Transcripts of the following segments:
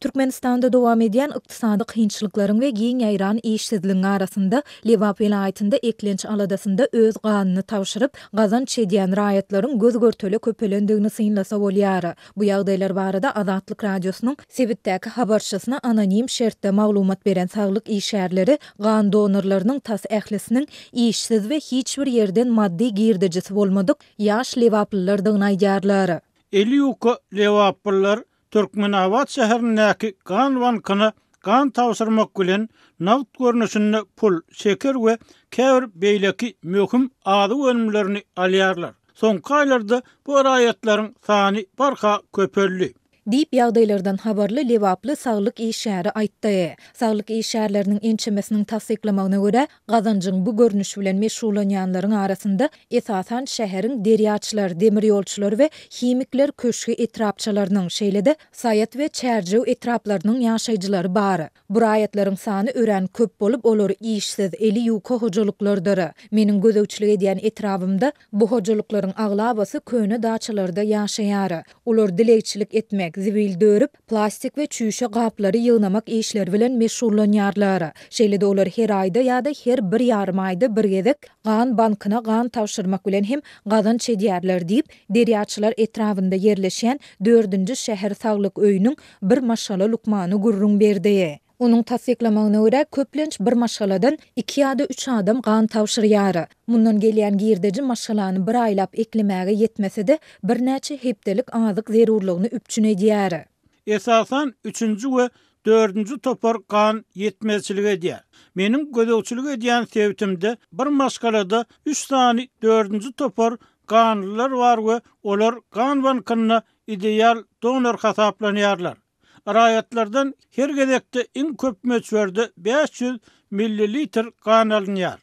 Türkmenistanda dowam edýän ykdysady kynçylyklaryň we giň ýaýran işsizligiň arasynda, Lebap welaýatynda eklenç aladasynda öz ganyny tabşyryp, gazanç edýän raýatlaryň göz-görtele köpelendigini synlasa bolýar. Bu ýagdaýlar barada Azatlyk Radiosynyň sebitdäki habarçysyna anonim şertde maglumat beren saglyk işgärleri gan donorlarynyň tas ählisiniň işsiz we hiç bir ýerden maddy girdejisi bolmadyk ýaş lebaplylardygyny aýdýarlar. Eli ýuka lebaplylar Türkmenabat şäherindäki gan bankyna gan tabşyrmak bilen, nagt görnüşinde pul, şeker we käbir beýleki möhüm azyk önümlerini alýarlar. Soňky aýlarda bu raýatlaryň sany barha köpeldi. Diýip, ýagdaýlardan habarly lebaply saglyk işgäri aýtdy. Saglyk işgärleriniň ençemesiniň tassyklamagyna görä, gazanjyň bu görnüşi bilen meşgullanýanlaryň arasynda esasan şäheriň Derýaçylar, Demirýolçular we Himikler köşgi etrapçalarynyň, şeýle-de Saýat we Çärjew etraplarynyň ýaşaýjylary bar. Bu raýatlaryň sany örän köp bolup, olar işsiz, eli ýuka hojalyklardyr. Meniň gözegçilik edýän etrabymda bu hojalyklaryň aglabasy köne daçalarda ýaşaýar. Olar dilegçilik etmek, zibil dörüp, plastik we çüýşe gaplary ýygnamak işleri bilen meşgullanýarlar. Şeýle-de olar her aýda ýa-da her bir ýarym aýda bir gezek gan bankyna gan tabşyrmak bilen hem gazanç edýärler diýip, Derýaçylar etrabynda ýerleşýän dördünji şäher saglyk öýüniň bir maşgala lukmany gürrüň berdi. Onuň tassyklamagyna görä, köplenç bir maşgaladan iki ýa-da üç adam gan tabşyrýar. Mundan gelýän girdeji maşgalany bir aýlap eklemäge ýetmese-de, birnäçe hepdelik azyk zerurlygyny üpjün edýär. Esasan, üçünji we dördünji topar gan ýetmezçilik edýär. Meniň gözegçilik edýän sebitimde bir maşgalada üç sany dördünji topar ganlylar bar we olar gan bankynda ideal donor hasaplanýarlar. Raýatlardan her gezekde iň köp möçberde 500 millilitr gan alynýar.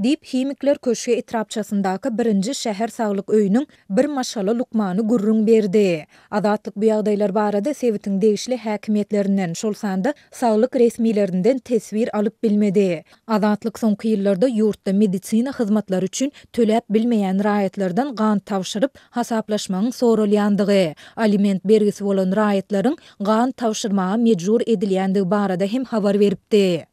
Diýip, Himikler köşgi etrapçasyndaky birinji şäher saglyk öýüniň bir maşgala lukmany gürrüň berdi. Azatlyk bu ýagdaýlar barada sebitiň degişli häkimiýetlerinden, şol sanda saglyk resmilerinden teswir alyp bilmedi. Azatlyk soňky ýyllarda ýurtda medisina hyzmatlary üçin töläp bilmeýän raýatlardan gan tabşyryp, hasaplaşmagyň soralýandygy, aliment bergisi bolan raýatlaryň gan tabşyrmaga mejbur edilýändigi barada hem habar beripdi.